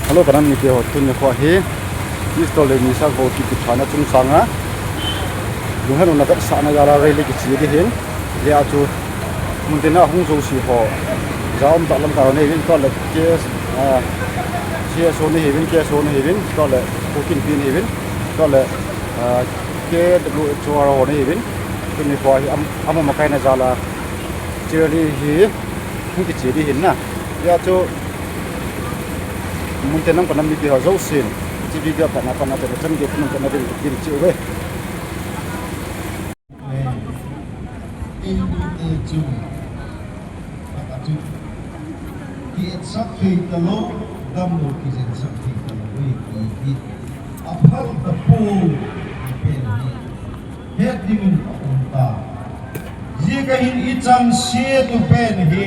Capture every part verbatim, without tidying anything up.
Hello, ka nam mite ho, tuni kho hi East Tolei Nisa Go ki kithana chungchang a lunghanna vetsahna jal a rally kiche ding ahin. Hia chu muntina hung jouse ho, ja um tah lamkai ho nei uvin, chule K S, ah, C S O nei uvin, K S O nei uvin, chule Kuki Inpi nei uvin, chule, ah, K W H O R ho nei uvin, tuni kho hi am-, ama makaina jal a hiche rally hi hung kiche ding ahin na. Hia chu muntina ka nam mite ho jousen hiche video a pat na, pat na, chan gei phung ka na ding, ding cheh uve. Ei, ei, ei, chun. Pakhat chu, kietsak thei talou, damlou kijensak thei talou, ei, ti hi aphal tapoi, ti pen hi het dingin aum tai. Hijeh a hin ichan se tu pen hi,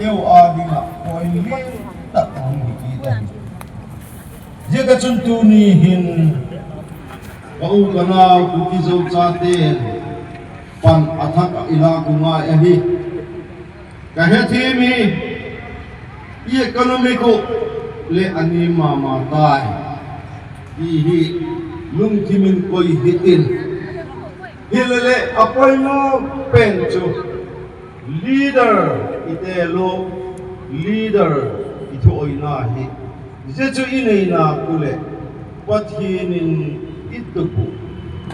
eiho a dinga point lentah ahi kit ahi. Hijeh a chun tuni hin ka u ka nao Kuki Zo chaten pan athah a ilah u ngai ahi. Ka hethem hi, i economic u le ani mama tai, ti hi lungthim in koi hitin. Hilele apoimo pen chu leader i telo, leader i thuoina hi. Hijeh chu i neina u le Pathen in i tup u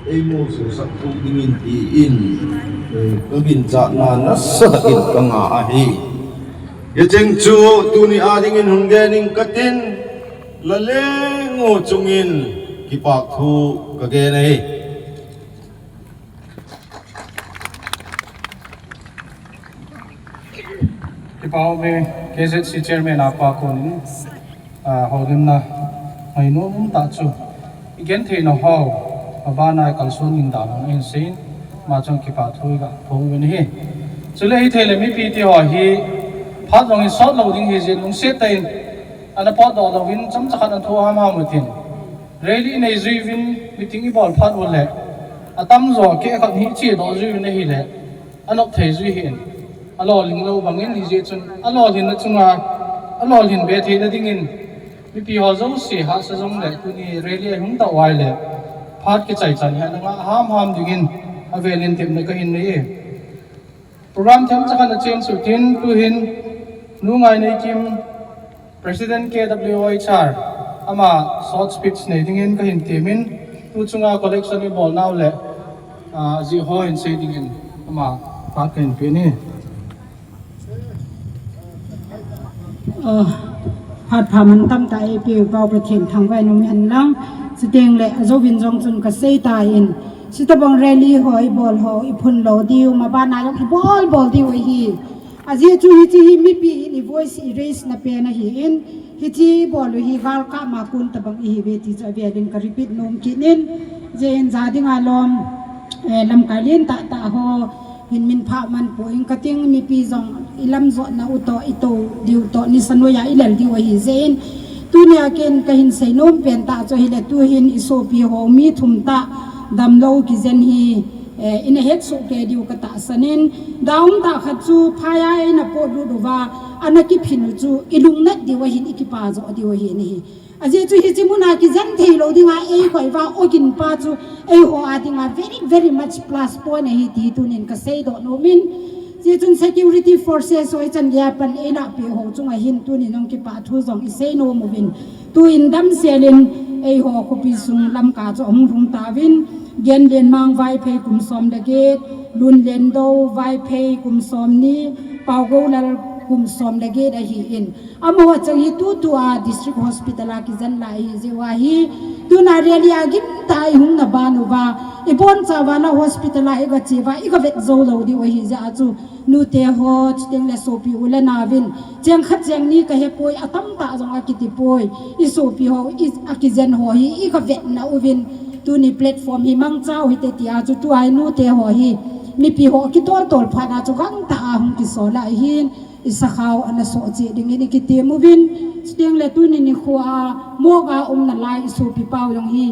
eimo sohsah thou dingin tin, eh, ka ginchatna nasatah in ka ngah ahi. Hicheng chu tuni a dingin hung gen ing katin, la leng u chungin kipak thu ka gen ahi. Kipa ume, K Z C chairman a pat kon in, ah, houlimna ngainom tah chu i genthei nau ho, abana kalson in dalhah in seiyin, ama chunga kipa thu i ga phong uvin ahi. Chule hithei le mipi te ho hi phat jong in sot lou ding ahi jeh in lungset tah in ana potdoh louvin chomcha khat ana thu ham ham utin. Rally nei jui uvin meeting i bol phat u le, atamjo keh khat hi chedoh jui uvin ahile, anop thei jui ahin. Alolhing lou bangin hijeh chun, alolhinna chunga, alolhin be theina dingin, mipi ho jouse hahsa jong le, tuni rally a hung tah uva ahile, phat kichai chan hi ana ngah ham ham dingin, avel in tepna ka hin nei e. Program themcha khat ana chen suh tin, tuhin, Nu Ngaineikim, President K W O H R, ama short speech nei dingin ka hin temin, tu chunga collection i bol nau le, ah, ajeh ho hin sei dingin, ama phat ka hin pe e. Oh, phat pha mantam tah eipeu Pau Pathen thangvah in um hen lang, chuteng le ajouvin jong chun ka sei tan, chuti bang rally ho i bol ho, i phun lou diu, mabana jong i bol bol diu ahi. Ajeh chu hiche hi mipi in i voice i raise na pen ahin, hiche bol u hi galkap ma kon tabang ihiuve ti chu avel in ka repeat nom kit in, hijeh in ja dinga lom, eh, lamkai lentah tah ho hin min phah man poi, kating mipi jong i lam jotna u toh, i tou diu toh, nisa noiya i lel diu ahi jeh in, tunia ken ka hin sei nom pen tah chu ahile, tuhin i sopi ho mi thum tah damlou kijen hi, eh, i na het soh kei diu ka tahsan in, daum tah khat chu phai a i na potlut uva, ana kiphin u chu i lungnat diu ahin, i kipa joh diu ahin ahi. Ajeh chu hiche muna kijen thei lou dinga eikoi uva ogin pa chu eiho a dinga very, very much plus point ahi ti tunin ka seidoh nom in. Hijeh chun security forces ho ichan geiya pan eina peh ho chunga hin tunin jong kipa thu jong i sei nom uvin. Tuin damsel in eiho khopi sung Lamka chu ahung lhung tauvin, Genlenmang Vaiphei kum som le get, Lunlendo Vaiphei kum som ni, Paogoulal kum som le get ahin. Amaho cheng hi tutua District Hospital a kijen lai ahi jeh uva hi, tuna rally a gimtah a i hung na ban uva, i boncha uva la hospital a i ga che uva, i ga vet jou lou diu ahi jeh a chu, nute ho, chuteng le sopi u le naovin, cheng khat cheng ni ka hepoi, atamtah jong a kiti poi, i sopi ho, i, a kijen ho hi, i ga vetna uvin, tuni platform hi mangcha u hite tia chu, tua hi nute ho hi, mipi ho kitol tol phat a chu gangtah a hung kisol a ahin, i sakhao ana soh cheh dingin i kitem uvin, chuteng le tuni nikho a morgue a umna lai i sopi pau jong hi,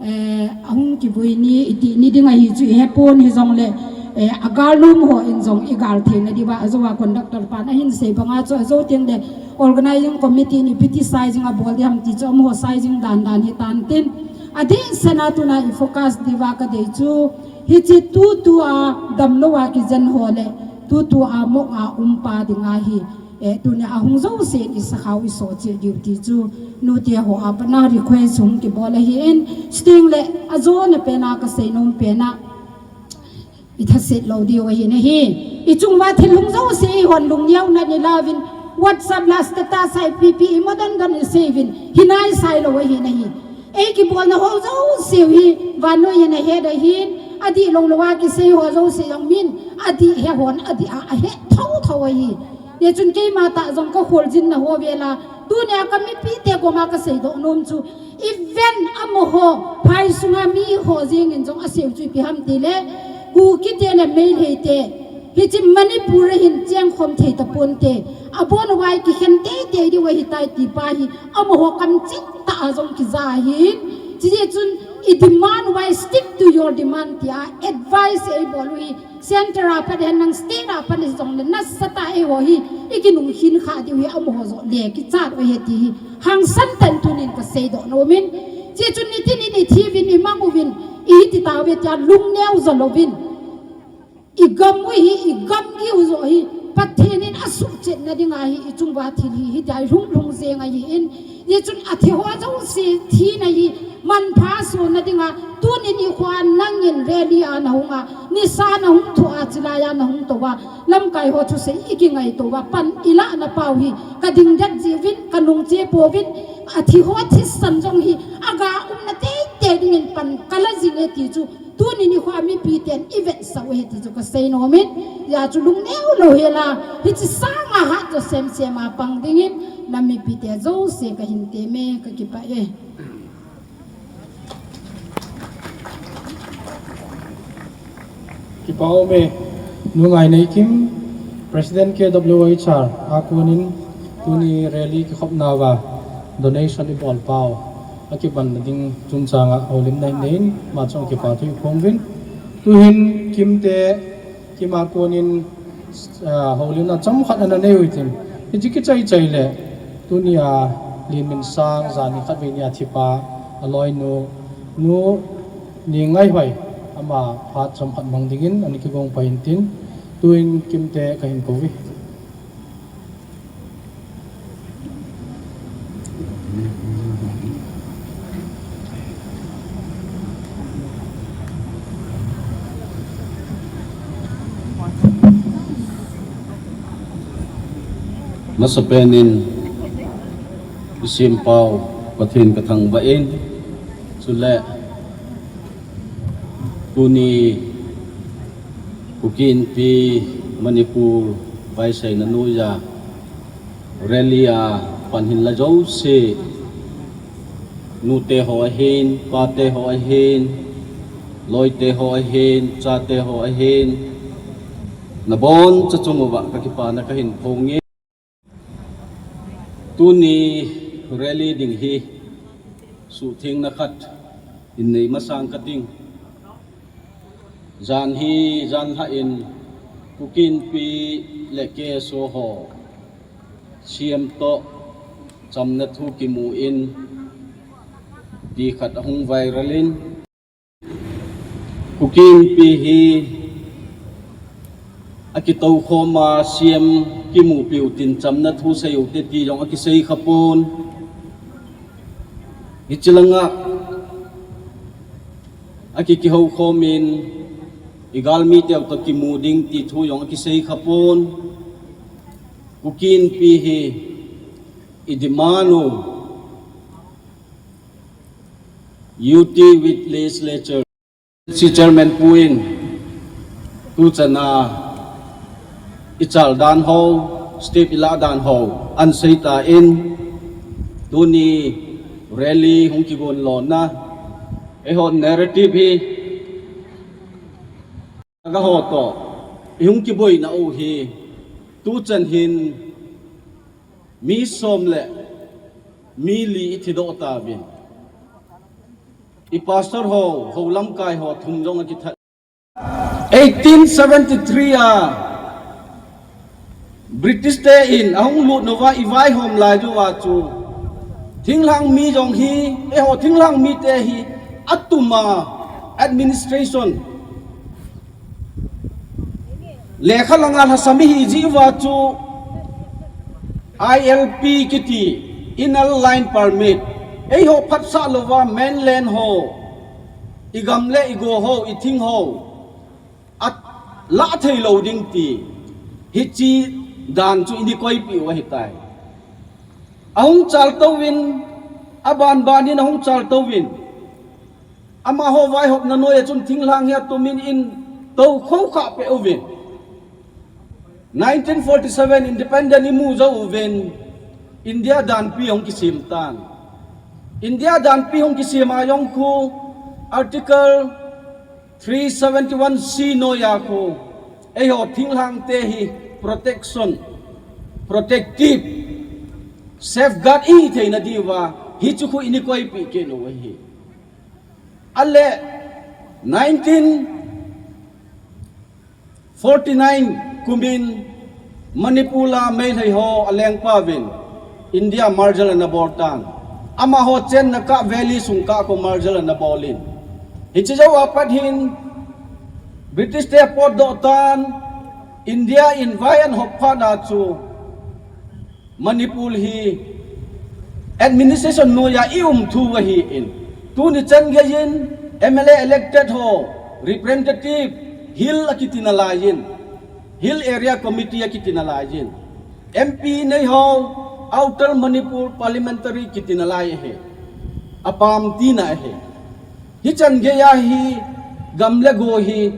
eh, ahung kivui ni, i ti ni ding ahi chu i hepon, hijongle Eh, agal lum ho in jong igal theina diuva, ajou a conductor pan ahin sei banga chu ajou teng le organizing committee in ipi ti sizing abol ding ham ti chu amaho sizing dan dan hitan tin. Adeh sena tuna i focus diuva kadei chu hiche tutu a damlou a kijen ho le tutu a mong a um pa dinga hi, eh, tuni a hung jouse in isakhao isoh cheh diu ti chu nute ho a pat a request hung kibol ahin, sting le ajona pena kasei nom pena ithaset lou diu ahi nahi. Ichung uva thil hung jouse ihon lungneo na ni lauvin, WhatsApp la status a ipi ipi i modern dan isei uvin, hinai sai lou ahi nahi. Ei kibolna ho jouse hi vannoi in ahet ahin, adih lou lou a kisei ho jouse jong min adih he hon adih a ahet thotho ahi. Hijeh chun keima tah jong kakholjin na ho vela, tunia kamipite koma kasei doh nom chu, even amaho phai sunga mi ho jeng in jong asei u chu ipi ham tile, Kuki te le Meitei te hiche Manipur a hin chengkhom thei taponte, abon uva kikhen teitei diu ahitai ti pa hi amaho kamcheng tah a jong kija ahin. Hijeh chun i demand uva stick to your demand tia advice eibol u hi, center a pat hen lang state a pat hijongle nasatah a eiho hi ikinung khin kha diu hi amaho joh le kichat u ahi ti hi hangsan tah in tunin kasei doh nom in. Hijeh chun nitin in ithi uvin imang uvin iti tauve tia lungneo jo louvin, igam u hi, igam giu joh hi Pathen in asuhchetna dinga hi ichung uva thil hi hitia ilhung lhung jeng ahin. Hijeh chun athi ho jouse thina hi manpha sona dinga tunin ikhoa nangin rally a nahung a, nisa nahung thoh a, chilai a nahung tou a, lamkai ho thusei ikingaito uva pan ilah na pau hi kading det jiuvin, kanung che pouvin, athi ho thisan jong hi aga umna teitei dingin pan kala jing e ti chu tuni nikhoa mipiten ivetsah u ahi ti chu kasei nom in, hijeh chun lungneo lou hela, hiche sanga hatjo semsem a pang dingin nam mipite jouse kahin temme, kakipah e. Kipah e, Nu Ngaineikim, President K W H R a konin tuni rally kikhopna uva donation ibol pau akibanna ding chungchanga houlimna inei in, ama chunga kipathu iphong uvin. Tuhin Kimte, Kim a konin, ah, houlimna chomkhat ana nei u hitin, hiche kichai chai le, tunia Lenminsang jani khatvei nia thipa aloinu, Nu Ningngaihoi, ama phat chomkhat mang dingin ana kigong pai intin, tuin Kimte kahin kou uve. Masapen in, Isimpau Pathen kathangvah in, chule tuni Kuki Inpi Manipur vaisaina noiya rally a pan hinla jouse, nute ho ahin, pate ho ahin, loite ho ahin, chate ho ahin, naboncha chung uva kakipana kahin phongin. Tuni rally ding hi suhthengna khat in nei masang kating. Jan hi, jan lhah in Kuki Inpi le K S O ho C M toh chamna thu kimu in ti khat ahung viral in, Kuki Inpi hi akitoukhom a C M kimupi utin chamna thu sei ute ti jong akisei khapon. Hiche langa aki, kihoukhom in igalmi teu toh kimu ding ti thu jong akisei khapon. Kuki Inpi hi i demand u U T with legislature. Si chairman pu in tuchan a ichal dan ho, step ilah dan ho ahin sei tan, tuni rally hung kigon lona, eiho narrative hi, aga ho toh ihung kiboina u hi, tuchan hin mi som le mi li ithi doh tauvin. I pastor ho, ho lamkai ho thum jong akithat. Eighteen seventy three a British te in ahung lut nova ivaihom lai diu a chu thinglhang mi jong hi, eiho thinglhang mite hi atuma administration lekha langa lhasam ihi jiuva chu I L P kiti, Inner Line Permit, eiho phatsah louva mainland ho, igam le igo ho, ithing ho alah thei lou ding ti, hiche dan chu ini koipeh u ahitai. Ahung chaltouvin, abanban in ahung chaltouvin, amaho vaihopna noiya chun thinglhang hi atumin in tou khoukhah peh uvin, nineteen forty seven independent imu jou uvin, India danpi hung kisem tan. India danpi hung kisem a jong khu Article three seventy one C noiya khu eiho thinglhangte hi protection, protective, safeguard ihi theina diuva hichu khu ini koipeh kit u ahi. Ale nineteen forty nine kumin Manipur a Meitei ho alengpa uvin India merger ana bol tan. Amaho chenna kah valley sung kah khu merger ana bol in. Hiche jou a pat hin British te potdoh tan, India in vai ahop phat a chu Manipur hi administration noiya i um thei u ahin. Tuni chan geiyin M L A elected ho, representative, hill akiti nalaiyin, Hill Area Committee akiti nalaiyin, M P nei ho, Outer Manipur Parliamentary kiti nalai ahi. Apam tina ahi. Hichan geiya hi gam le go hi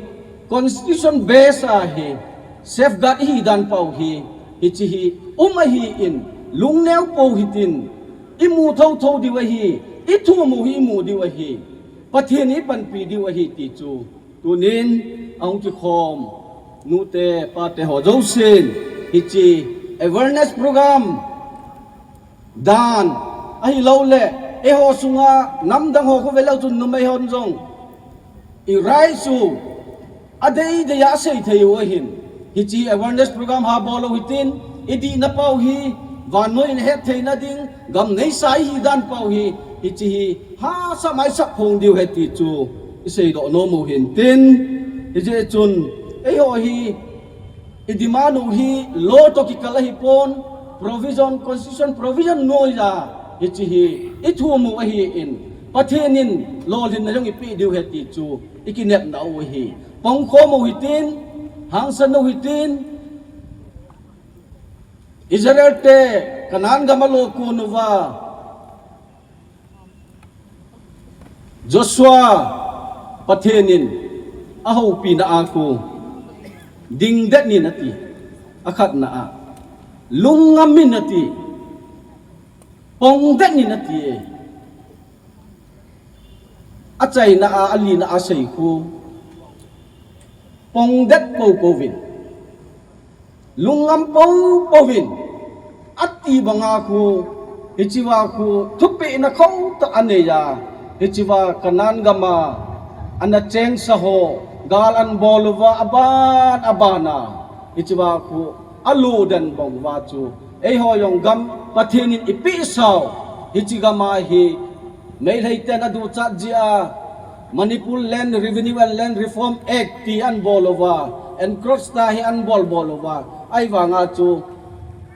constitution base a hi safeguard ihi dan pou hi, hiche hi um ahin, lungneo pou hitin, imu thotho diu ahi, ithu mu hi imu diu ahi, Pathen in ipanpi diu ahi ti chu tunin ahung kikhom nute pate ho jousen hiche awareness program dan ahilouleh, eiho sunga namdang ho khu velou chun numei hon jong i rights u adei deiya asei thei u ahin. Hiche awareness program ha bol u hitin, idihna pou hi vannoi in ahet theina ding, gam neisa ihi dan pou hi, hiche hi hahsa maisah phong diu ahi ti chu iseidoh nom u hintin, hijeh chun eiho hi i demand u hi law toh kikal ahipon, provision, constitution provision noiya hiche hi ithum u ahin, Pathen in lolhinna jong ipeh diu ahi ti chu ikinepna u ahi. Pongkhom u hitin, hangsan u hitin, Israel te Canaan gam alo kon uva Joshua Pathen in ahoupina a khu, dingdet in ati, akhatna a, lungngam in ati, pongdet in ati e. Achaina a, alina a sei khu, pongdet pou pouvin, lungngam pou pouvin, ati banga khu, hichea khu thupehna khotah aneiya, hichea Canaan gam a ana chengsa ho, gal anabol uva, aban aban a, hichea khu alo den bang uva chu, eiho jong gam Pathen in ipehsau, hiche gam a hi Meitei ten aduchat jeh a, Manipur Land Revenue and Land Reform Act ti anabol uva, encroach ta hi anabol bol uva, ahivanga chu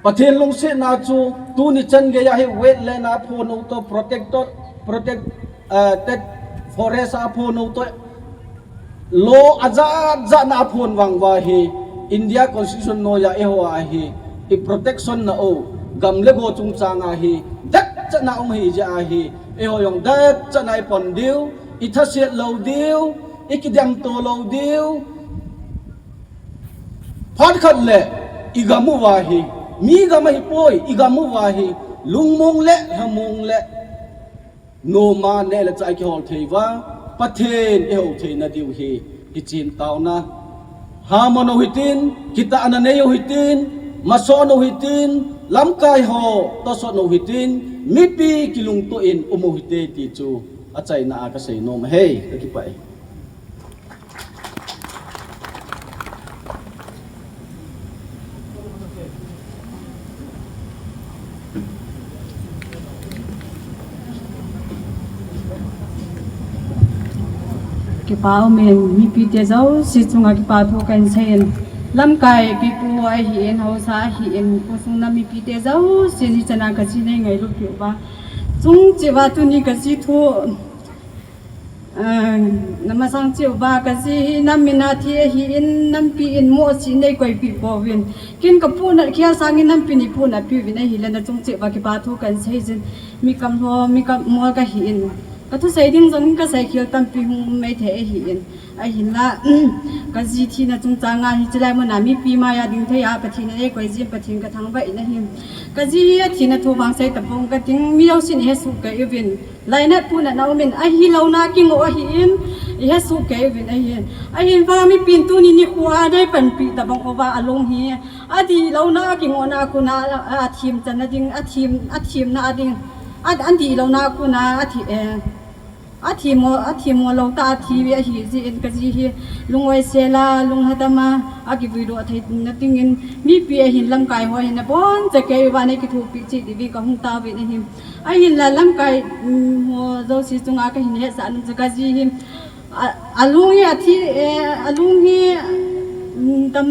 Pathen lungsetna chu tuni chan geiya hi wetland a aphon u toh, protector, protect, eh, tet forest a aphon u toh, law ajat jat na aphon vang uva hi, India Constitution noiya eiho a hi, i protection na u, gam le go chungchang a hi, detchatna um ahi jeh a hi, eiho jong detchatna ipon diu, ithaset lou diu, ikidemto lou diu. Phat khat le, igam uva hi, mi gam ahipoi, igam uva hi, lungmong le, lhamong le, noma neh le chah kihol thei uva, Pathen ihou theina diu hi, hichen taona. Hamon u hitin, kitahna nei u hitin, mason u hitin, lamkai ho tosot u hitin, mipi kilungtoh in um u hite ti chu achaina a kasei nom ahi, kakipah e. Kipa umin, mipite jouse chunga kipa thu kahin seiyin. Lamkai pipu ahin, haosa ahin, khosung nam mipite jousen hichana kaji nei ngailut peh uva. Chung cheh uva tuni kaji thu, ah, namasang cheh uva kaji hi nam mina thi ahin, nampi in moh si nei koipi pouvin. Kin kapu na khel sangin nampi in eipu na piuvin ahile nachung cheh uva kipa thu kahin seijin. Mi kamlou, mi kamol kahin. Kathusei ding jong kasei khel tampi hung um maithei ahin. Ahinla, kaji thina chungchanga hi chulai muna mipi maiya ding thei a Pathen in eikoi jin Pathen kathangvah in ahi. Kaji hi athina thu vang sei tapong kating mi jousen ihesoh kei uvin. Lainat punat na umin ahilouna kingoh ahin, ihesoh kei uvin ahi. Ahinla mipin tuni nikho a nei panpi tabang uva alung hi. Adihlouna kingohna kona, athim channa ding, athim, athimna ding. A, adihlouna kona, athi, eh, athimo, athimo lou tah athi ahi jeh in kaji hi lung oisel a, lung hadam a, akivuidoh theina dingin, mipi ahin lamkai ho hin aboncha kei uva nei kithopi cheh diuvin kahung taovin ahi. Ahinla lamkai, mm, ho jouse chunga kahin hetsah nom chu kaji hi, a, alung hi athi, eh, alung hi, mm, tam,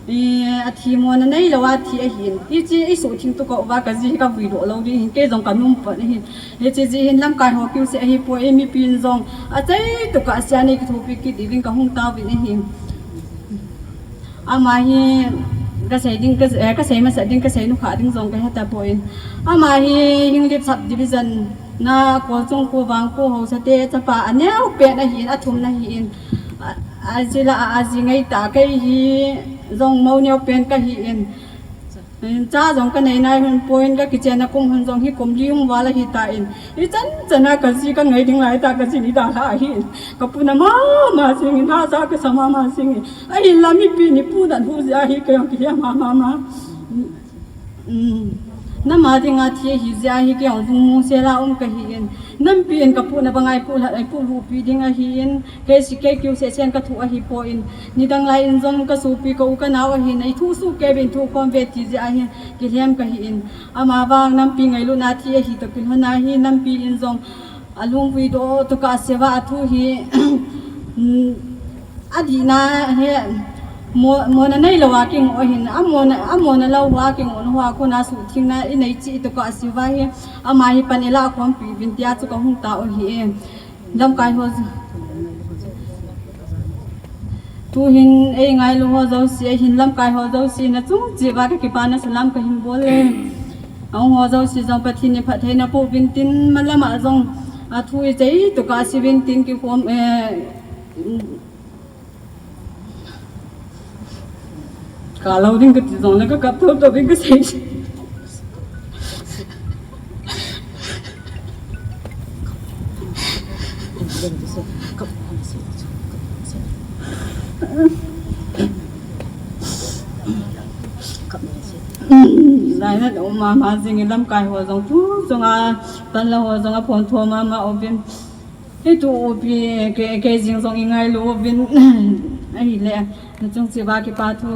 eh, athimona neilou a thi ahin. Hiche eisuhtheng tukah uva kaji hi kavuidoh lou ding ahin, kei jong kanung pon ahin. Hiche jeh hin lamkai ho kiuseh ahipoi, mipin jong achei tukah sea nei kithopi kit diuvin kahung taovin ahi. Ama hi kasei ding, ka, eh, kasei masat ding, kasei nukhah ding jong kahe tapon. Ama hi Henglep Sub Division na Kolchungkho Vangkho haosate chapa aneopen ahin, athumna ahin. A, ajeh la a, aji ngaitah kei hi jong mou neopen kahin. Cha jong kanei nai hon pon, kakichenna kum hon jong hi kum li hung val ahitan. Hichan chana kaji kangai ding laitah kaji ni dalha ahin. Kapuna mama jingin, lhacha kasa mama jingin. Ahinla mipi in eipu dan hu jeh a hi kei jong kihe mama ma. Um, nama dinga thi ahi jeh a hi kei jong lungmongsel a um kahin. Nampi in kapuna banga eipu lha, eipu lhupi ding ahin. Kei si kei kiuseh sen kathoh ahipon. Nidang lai in jong kasopi ka u kanao ahin. Eithusoh kei uvin thukhom uve ti jeh a hi kilhem kahin. Amavang nampi ngailutna thi ahi toh kilhon a hi nampi in jong alungvuidoh tukah sea uva athu hi, um, adihna hi mo, mona neilou a kingoh ahin, amona, amona lou a kingoh hoa kona suhthengna inei cheh tukah sea uva hi, ama hi pan ilah khompi uvin tia chu kahung tao ahi e. Lamkai ho, tuhin eingailu ho jouse, ahin lamkai ho jouse nachung cheh uva kakipana salam kahin bol e. Ahung ho jouse jong Pathen in phattheina boh uvin tin, malam a jong athu ichei tukah seuvin tin kikhom, eh, kalou ding kati jongle kakap thotho uvin kasei. Lainat um mama jingin, lamkai ho jong thu chunga panla ho jong aphongtho mama uvin. Hitu upi kei, kei jeng jong ingailu uvin. Ahile, nachung cheh uva kipa thu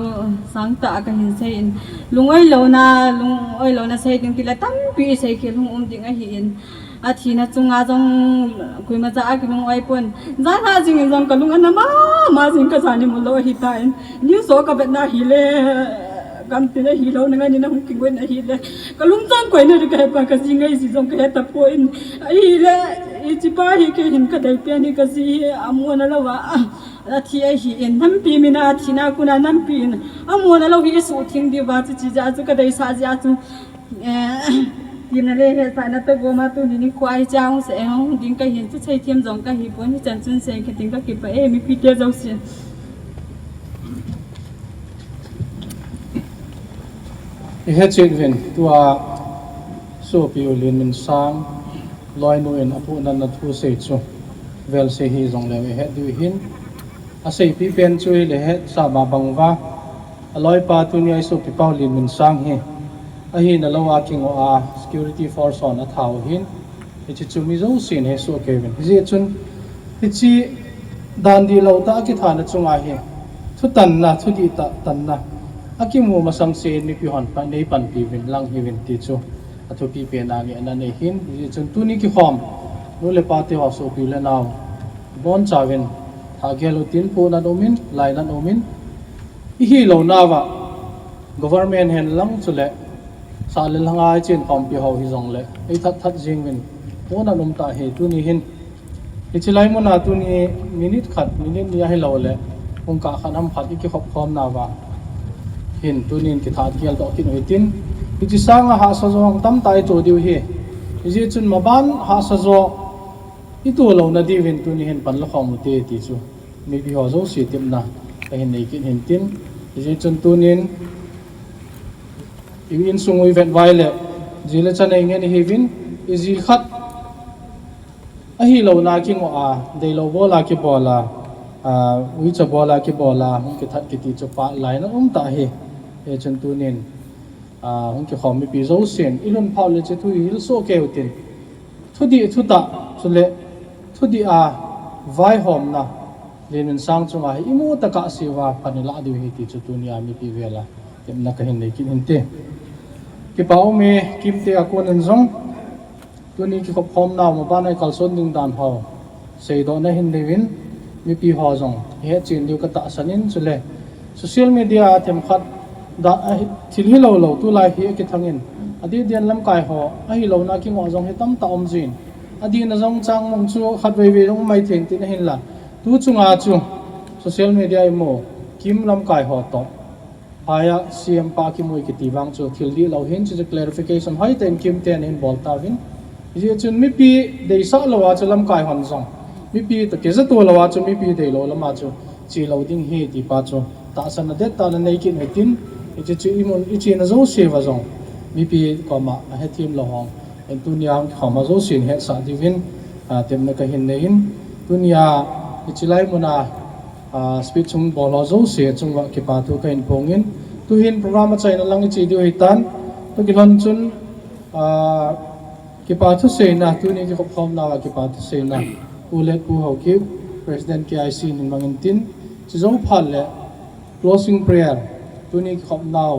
sangtah kahin seiyin. Lung oilouna, lung oilouna sei ding tile tampi seikhel hung um ding ahin. Athina chunga jong koima cha a kilung oi pon. Jan a jingin jong kalung ana mama jing, kajan imut lou ahitan. News ho kavetna hile, gamtin ahilou, nangainin ahung kigoina hile, kalungchang koina ding kahepa, kaji ngai ji jong kahe tapon. Ahile, hichepa hi kei hin kadeipen hi, kaji hi amona louva athi ahin, nampi mina athina kona nampi in amona lou hi isuhtheng diuva chu, chujeh a chu kadeisah jeh a chu, eh, tina le hetsahna toh goma tuni nikho a hichea hung sei, eh, hung ding kahin, chu seithem jong kahipon, hichan chun sei kit ding kakipah e, mipite jouse. Ihe chet uvin, tua sopi u Lianminsang loinu in apohnatna thusei chu velsei hijongle ihet diu ahin, aseipi pen chu hile hetsah ma banguva, aloipa tunia isopipa u Lianminsang hi ahina lou a kingoh a security force hon athat u ahin, hiche chu mi jousen hesoh kei uvin. Hijeh chun hiche dan dihlou tah a kithana chunga hi thutanna, thudihtah tanna akimu masang sen mipi hon pan, neipanpi uvin lang hiuvin ti chu athupi pen a ngehna nei ahin. Hijeh chun tuni kikhom nu le pa teho, sopi u le nao, Bonchauvin, thagel utin, ponat umin, lainat umin, ihi lounauva, government hen lang chule, sah le lhanga ichin khompi ho hijongle, eithat that jing uvin, ponat umtah hi, tuni hin, hiche lai muna tuni minute khat, minute ni ahilouleh, pungkah khat ham khat ikikhop khomnauva, hin tunin kithat geldoh kit u hitin, hiche sanga hahsa jo tamtah ito diu hi, hijeh chun maban hahsa jo, ito louna diuvin tuni hin panla khom ute ti chu mipi ho jouse tepna kahin nei kit hintin, hijeh chun tunin i insung u ivet uva ahile, ji le cha nei ngen ihiuvin, iji khat ahi louna kingoh a, deilou bol a kibol a, uicha bol a kibol a, hung kithat kiti chu phat lainat umtah ahi, hijeh chun tunin, hung kikhom mipi jousen ilhun phah u le hiche thu hi hilsoh kei utin, thudih thutah chule thudih a vaihomna, Lenminsang chunga hi imu tokah seuva pan ilah diu ahi ti chu tunia mipi vela tepna kahin nei kit hinte. Kipa ume, Kimte a konin jong tuni kikhop khomnau mabana ikalson ding dan ho seidohna hin neiyuvin, mipi ho jong ihetchen diu katahsan in, chule social media a themkhat thil hilou lou tulai hi akithangin, adeh deh in lamkai ho ahilouna kingoh jong hi tamtah umjin, adihna jong changmong chu khatveivei jong um maithei intin, ahinla tu chunga chu social media imu, Kim lamkai ho toh, phai a C M pa kimu kiti vang chu thil dihlou hin, chuchu clarification hoitah in Kimten ahin bol tauvin, hijeh chun mipi deisah louva chu lamkai hon jong, mipi toh kijatoh louva chu mipi deilou lama chu chelou ding ahi ti pa chu tahsanna dettah in nei kit u hitin, hiche chu imun ichena jouseuva jong mipi koma ahethem lou hon, tunia hung kikhom a jousen hetsah diuvin tepna kahin nei in, tunia hiche lai muna speech hung bol ho jouse chunguva kipa thu kahin phongin, tuhin program achaina lang iche diu ahitan, tu kilhon chun kipa thuseina, tuni kikhop khomnauva kipa thuseina, Pu le Pu Haokip, President K I C in hin mang intin, chujou phat le closing prayer, tuni kikhopnau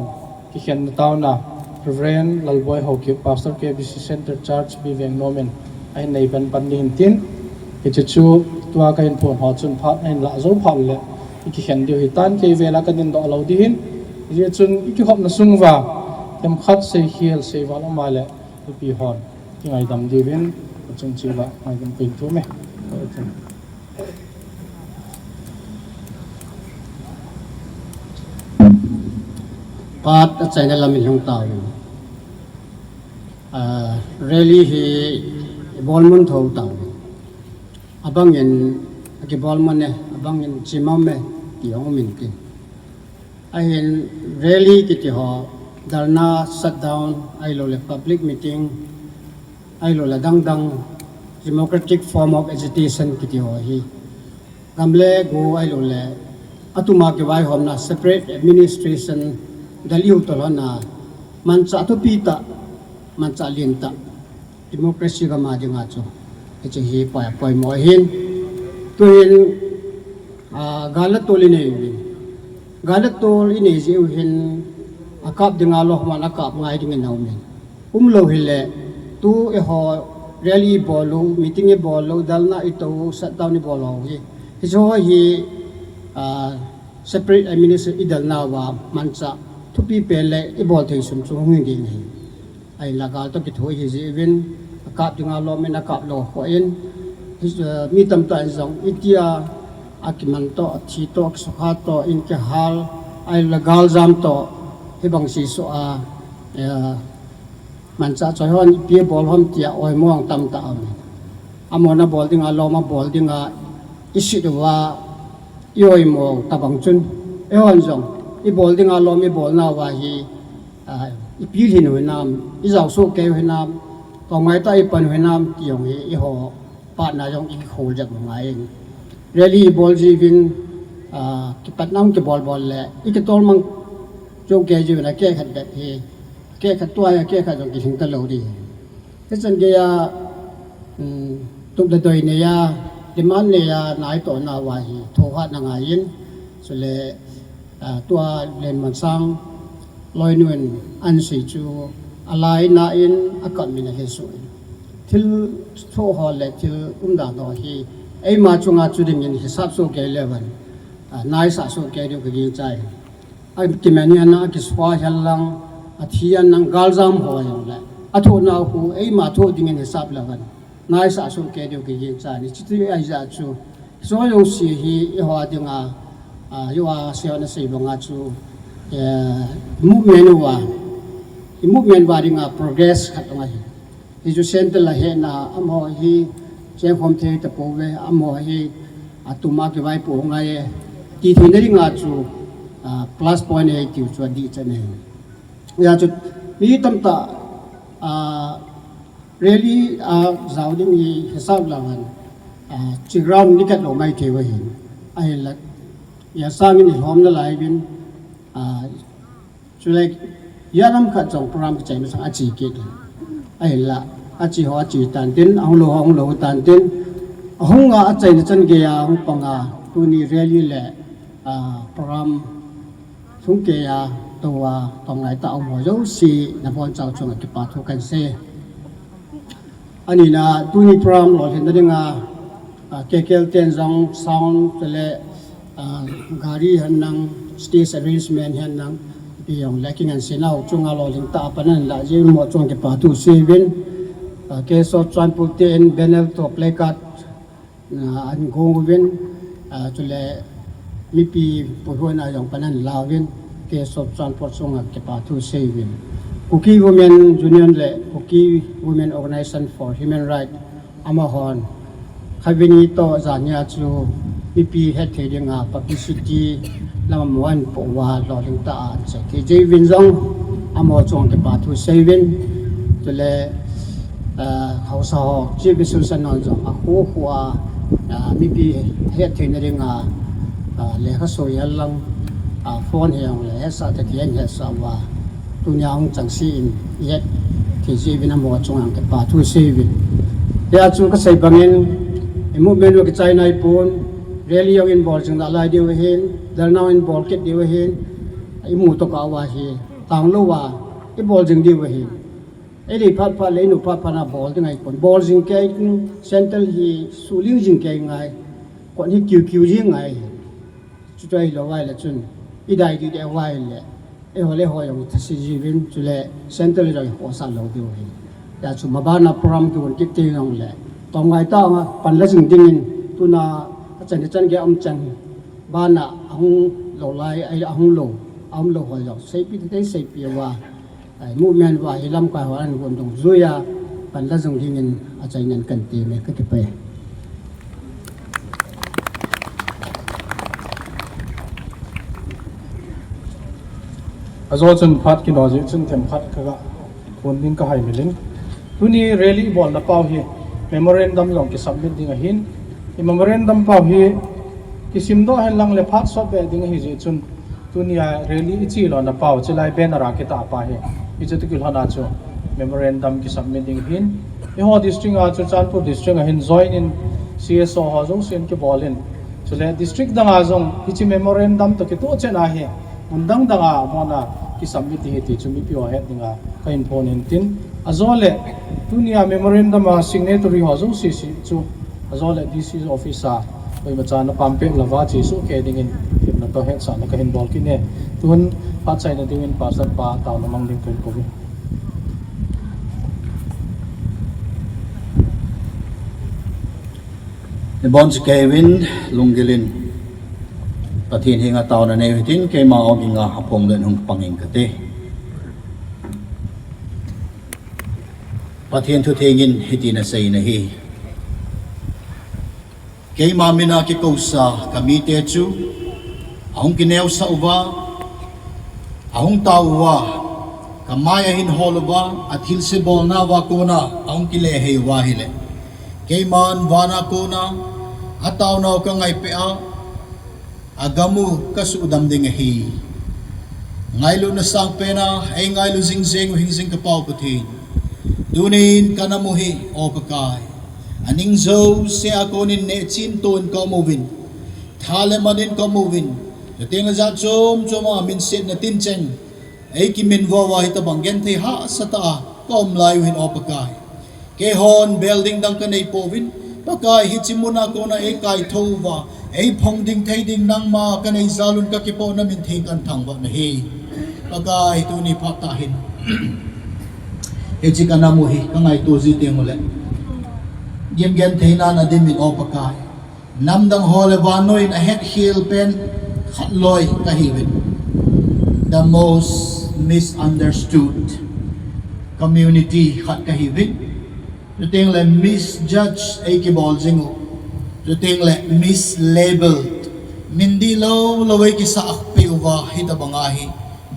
kikhenna taona, Reverend Lalboi Haokip, Pastor K B C Centre Church, B Vengnom in ahin nei pan pan ding hintin, hiche chu tua kahin phon ho chun phat ahin lah jou phat le ikikhen diu ahitan, kei vela kadindoh lou ding ahin, hijeh chun ikikhopna sunguva themkhat seikhel seival um a le mipi hon kingaidam diuvin, kachung cheh uva ngaidam kahin thum e. Phat achaina lam ilhung tauvin, rally hi ibol mun thou tauvin, abangin akibol mun e, abangin chemam e ti jong um intin, ahin rally kiti ho, dharna, shutdown, ahiloule public meeting, ahiloule dangdang democratic form of agitation kiti ho hi, gam le go ahiloule atuma kivaihomna separate administration Delhi u toh lhona manchah thupi tah, manchah lentah democracy gam a dinga chu hiche hi poi, poimo ahin. Tuhin gal le tol inei uvin, gal le tol inei jeh u hin akap dinga lom hon akap ngai dingin aumin, umlou hile tu eiho rally ibol u, meeting ibol u, dharna ito u, shutdown ibol u hi, hiche ho hi separate administration idelnauva manchah thupi pen le ibol thei sung chu hung hi ding ahi. Ahinla gal toh kitho ihi jeh uvin, akap dinga lom in akap lou khoh in, mi tamtah in jong itia akiman toh, athi toh, akisukha toh, in kihal, ahiloule galjam toh, hibang sesoh a manchah choi hon ipi abol ham tia oimo tamtah aumin, amahon abol dinga lom abol dinga iset uva ioimo tobang chun, eihon jong ibol dinga lom ibolnauva hi ipilhin u hinam, ijaosoh kei u hinam, toh ngaitah ipan u hinam ti jong hi eiho phatna jong ikikhol jep u ngai in, rally ibol jiuvin, kipatna hung kibol bol le ikitolmang jou kei jiuvin, akehkhat bep hi, akehkhat tua hi, akehkhat jong kilhing talou ding hi. Hichan geiya tup le doi neiya, demand neiya naitohnauva hi thohhatna ngaiyin, chule tua Lenmansang loinun ansei chu alaina in akap min alhesoh in, thil thoh ho le thil umdan ho hi Eima chunga chu dingin hisap soh kei le vang, a, naisah soh kei diu ka gingchai. A kimen hihen lang, a kiswa hihen lang, a thi hihen lang, galjam ho hihen le, a thoh nau khu eima thoh dingin hisap le vang, naisah soh kei diu ka gingchai. Chuti ahi jeh chun, hiche ho jouse hi eiho dinga, a, eiho a seina sei banga chu, eh, movement uva, movement uva dinga progress khat ahi. Hichu central a hetna, amaho hi chengkhom thei tapouve, amaho hi atum a kivaipoh ngai e, ti theina dinga chu, ah, plus point ahi tiu chu adih chan ahi. Hijeh chun mi tamtah, ah, rally a jao ding hi hisap le vang, ah, chi ground nikhat lou maithei uva hin. Ahinla, asangin ilhom nalai uvin, ah, Chule, hiche lam khat jong program kichai masang a che kit. Ahinla, ache ho ache tan tin, ahung lou ho ahung lou tan tin, ahunga achaina chan geiya, ahung panga, tuni rally le, ah, program lhung keiya, tou a, tonglai tah a um ho jouse, nabonchau chunga kipa thu kahin sei. Anina, tuni program lolhinna dinga, ah, K K L ten jong sound chule, ah, gari hihen lang, stage arrangement hihen lang, ipi jong le kingansena ho chunga lolhing tah a pan ahin lah jeh in amaho chunga kipa thu sei uvin, ah, K S O Churachandpur ten banner toh placard, ah, ahin gong uvin, ah, chule mipi puihona jong pan ahin la uvin, K S O Churachandpur chunga kipa thu sei uvin. Kuki Women Union le Kuki Women Organization for Human Rights amahon, khatvei ni toh janhia chu mipi hetthei dinga publicity lam amaho ahin poh uva lolhing tah a ahin sei thei jeh uvin jong amaho chunga kipa thu sei uvin. Chule, ah, haosa ho, Chief Association hon jong akho kho a, ah, mipi hettheina dinga, ah, lekhasim hihen lang, ah, phone hihen lang le hetsah thei thei in hetsah uva, tunia hung chengse in ihet thei jeh uvin amaho chunga kipa thu sei uvin. Hijeh chun kasei bangin, i movement u kichai naipon, rally jong in bol jing nalai diu ahin, dharna jong in bol kit diu ahin, imu tokah uva hi, tanglou a, ibol jing diu ahin. Eidei phat phat le, inop phat phat a bol ding ahipon. Bol jing kei, central hi suhling jing kei ngai, kot hi kiu kiu jing ngai. Chuti ahilou uva ahile chun, idai ding ding uva ahile, eiho le eiho jong thase jiuvin, chule central jong ikhohsah lou diu ahi. Hijeh chun mabana program kihon kit teng jongle, tomngai tah a pan la jing dingin, tuna achan chan gei a um chan, bana ahung lou lai, ahung lou, ahung lou ho jong seipi thei thei seipi uva, Ai, movement uva hi lamkai ho ahin hon dungjuiya, pan la jing dingin achaina in kahin temme, kakipah e. Ajou chun phat kino jeh chun themkhat kaga hon ding kahai mil in. Tuni rally bolna pau hi memorandum jong kisubmit ding ahin. I memorandum pau hi kisimdoh henlang le phat sot be ding ahi jeh chun, tunia rally iche lona pau, chulai banner a kitah pa hi, hiche toh kilhon a chu memorandum kisubmit ding ahin. Eiho district a chu Churachandpur district a hin join in C S O ho jousen kibol in. Chule district dang a jong hiche memorandum toh kitoh chet a hi, mun dang dang a mona kisubmit ding ahi ti chu mipi ho het dinga kahin phon in tin. Ajole, tunia memorandum a signatory ho jouse chu, ajole D C office a, koima chan a pampeh louva chesuh kei dingin, themna toh hetsahna kahin bol kit e. Tun, phat chaina dingin Pastor pa taona mang ding kahin kou e. Ibon chu kei uvin, lunggil in Pathen henga taona nei u hitin, keima aw ginga aphong le hung pang ing kate. Pathen thutheng in hitin asei in ahi. Keima mina kikousa kamite chu ahung kineosah uva, ahung tao uva, kamai ahin hol uva, athilse bolna uva kona ahung kile hei uva ahile, keiman vana kona ataonau kangaipeh a, agam u kasuhdam ding ahi. Ngailutna sangpen a eingailu jingjeng u hingjing ka Pau Pathen, tunin kanam u hi, O Pakai, aning jouse a konin nehchin toh in ka um uvin, tha le man in ka um uvin, chuteng le jat chom chom a minsetna tincheng eikiminvo uva hitobang genthei hahsatah a ka um lai u hin, O Pakai, keihon building dang kanei pouvin, Pakai, hiche muna kona eikaithou uva, eiphong ding thei ding nangma kanei jal un kakipohna min theng kahin thangvah nahi. Pakai, tuni phat tah hin hiche kanam u hi kangaito ji teng uleh, gimgentheina na dim in, O Pakai. Namdang ho le vannoi in ahetkhel pen khat loi kahiuvin. The most misunderstood community khat kahiuvin. Chuteng le misjudge eikibol jing u. Chuteng le mislabeled. Min dihlou lou eikisah peh uva hitabang ahi.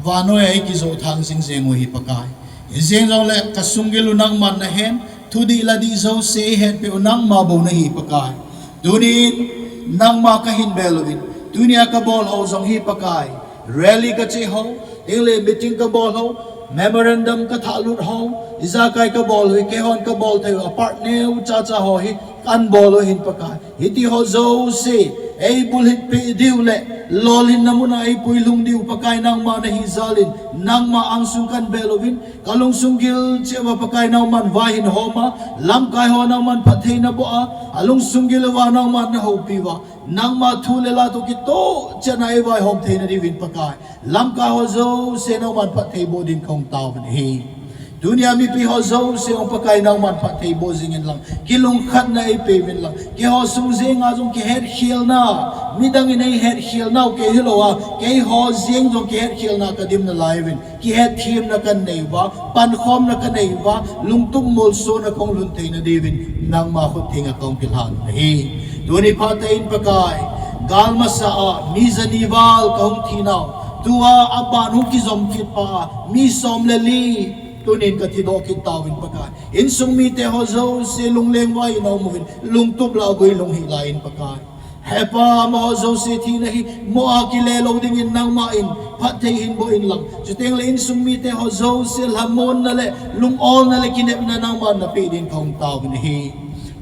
Vannoi a eikijoh thang jing jeng u hi Pakai. Hijeng jongle kasunggil u nangman nahen, thudih ladih jouse eihetpeh u nangma bou nahi Pakai. Tunin nangma kahin bel uvin, tunia kabol ho jong hi Pakai, rally kache ho, chuteng le meeting kabol ho, memorandum kathahlut ho, ijakai kabol ho hi, keihon kabol thei u, apart neo chacha ho hi, kahin bol u ahin Pakai. Hiti ho jouse, eibulhit peh diu le, lolhinna muna eipuilhung diu Pakai nangma nahi jal in, nangma angsung kahin bel uvin, kalungsung gilchet uva Pakai nangman vai hin hom a, lamkai ho nangman phattheina boh a, alungsung gil uva nangman nahoupi uva, nangma thu le la toh kitoh chetna eivaihom theina diuvin Pakai, lamkai ho jouse nangman phatthei boh din kahung taovin ahi. Tunia mipi ho jouse jong Pakai nangman phatthei boh jing in lang, kilungkhatna eipeh uvin lang, keiho sung jenga jong kihetkhelna, midang in eihetkhelnau kei hilou a, keiho jeng jong kihetkhelna kadim nalai uvin, kihetthiemna kahin nei uva, pankhomna kanei uva, lungtup molsona kahung lhun theina diuvin, nangma khut thenga kahung kilhan u ahi. Tuni phat tah in Pakai, gal masa a, mi jani val kahung thinau, tua aban hung kijom kit pa, mi som le li, tunin kathi doh kit tauvin Pakai. Insung mite ho jouse lunglengvai in aum uvin, lungtup le agui lunghih lai in Pakai. He Pa, amaho jouse thina hi moh a kile lou dingin nangma in phatthei hin boh in lang. Chuteng le insung mite ho jouse lhamonna le lungolna le kinepna nangman napeh din kahung taovin ahi.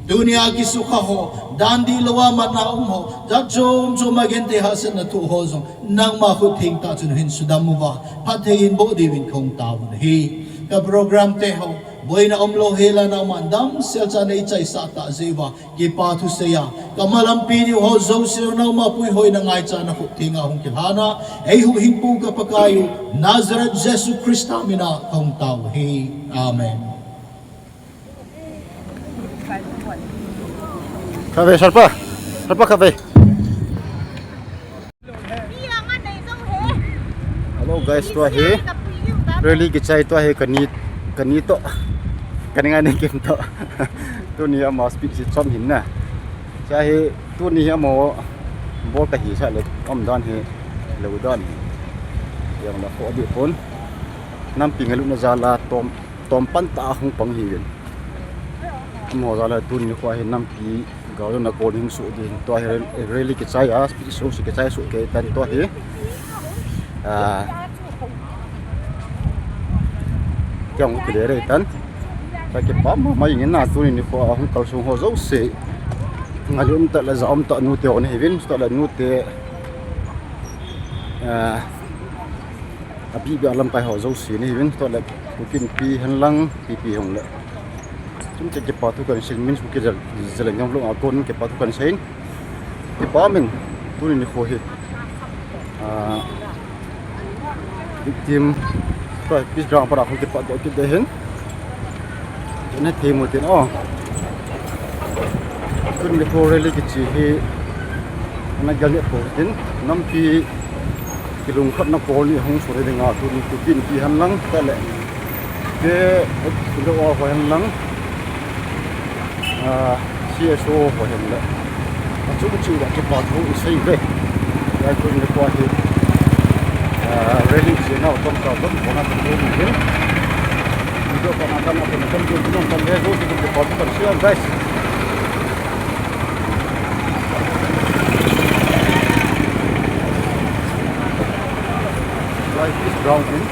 Tunia kisukha ho, dan dihlou a matna um ho, jat chom chom a genthei hahsatna thoh ho jong nangma khut theng tah chun hin sudam uva, phatthei hin boh diuvin kahung taovin ahi. Ka program te ho, boina umlou hel a nangman damsel cha neichaisah tah jeh uva, kipa thusei a, kamalampi diu ho jouse nangma puihoina ngaicha nakhut thenga hung kilhan a, eihuhhingpu ka Pakai u, Nazareth Jesu Christa mina kahung tao u ahi. Amen. Khatvei, Sarpa. Sarpa, khatvei. Hello guys, tua hi rally kichai, tua hi kani, kani toh, kani ngai nei kim toh. Tuni ama speech hi chom hin na. Tua hi tuni hi amaho bol kahisah le um dan hi, lou dan hi. Jong la kho dih pon. Nampi ngalutna jal a tom, tom pan tah a hung pang hiuvin. Amaho jal a tuni nikho hi nampi Gal jong na kon hing suh ding. Tua hi rally kichai a, speech jouse kichai soh kei tan tua hi. Ah, kei jong kile rei tan. Tua kipa mama jing in na tuni nikho a hung kalsong ho jouse. Ngal um tah le ja um tah nute ho nahiuvin, tua le nute. Ah, Abih bih a lamkai ho jouse nahiuvin, tua le Kuki Inpi hen lang, P P hung le. Chun kei kipa thu kahin seiyin, min Kuki Zaleng Gamlong a kon kipa thu kahin seiyin. Kipa min, tuni nikho hi. Ah, victim, tua peace ground para hung kipa doh kit ding ahin. Ana thei mo tin o. Tuni nikho rally kichi hi ana gel ni po tin nampi kilungkhatna kol ni hung suri dinga tuni Kuki Inpi hen lang tua le. Ke, ke o ho hen lang. Ah, C S O ho hen le. Achung cheh uva kipa thu isei uve. Tua tuni nikho hi. Ah, rally chenau tom ka tom kona tom ni hin. Video kona kona tom ni hin, tom ni hin, guys. Life is brown in.